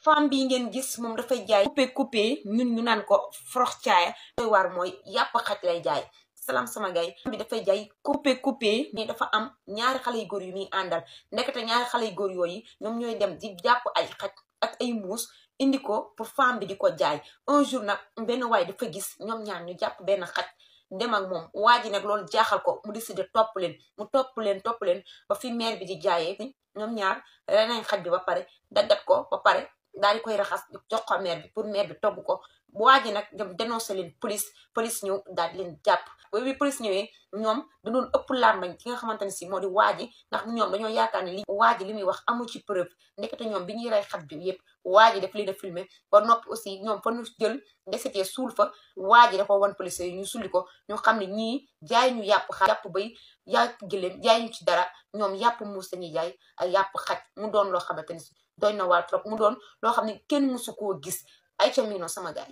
femme bi ngeen gis moom dafay jaay coupé ñun ñu naan ko forox caaya doy waar mooy yàpp xaj lay jaay. salaam sama gay bi dafay jaay coupé mais dafa am ñaari xale yu góor yu muy àndal ndekete ñaari xale yu góor yooyu ñoom ñooy dem di jàpp ay xaj ak ay muus indi ko pour femme bi di ko jaay. un jour nag benn waay dafa gis ñoom ñaar ñu jàpp benn xaj dem ak moom waa ji nag loolu jaaxal ko mu décidé topp leen mu topp leen ba fi maire bi di jaayee ñoom ñaar renañ xaj bi ba pare daggat ko ba pare daal di koy raxas jox ko maire bi pour maire bi togg ko. waa ji nag dem dénoncé leen police ñëw daal di leen jàpp. boobu bi police ñëwee ñoom da doon ëpp làmbañ ki nga xamante ne si moo di waa ji ndax ñoom dañoo yaakaar ne li waa ji li muy wax amul ci preuve ndekete ñoom bi ñuy rey xaj bi yëpp waa ji daf leen a filmé ba noppi aussi ñoom fa ñu jël desetee suul fa waa ji dafa wan police yi ñu sulli ko ñu xam ne ñii jaay ñu yàpp xaj yàpp bay yàpp gëléem jaay ñu ci dara ñoom yàpp muus lañuy jaay ak yàpp xaj mu doon loo xamante ne si doy na waar trop mu doon loo xam ne kenn mësu koo gis ay ca miino sama gaay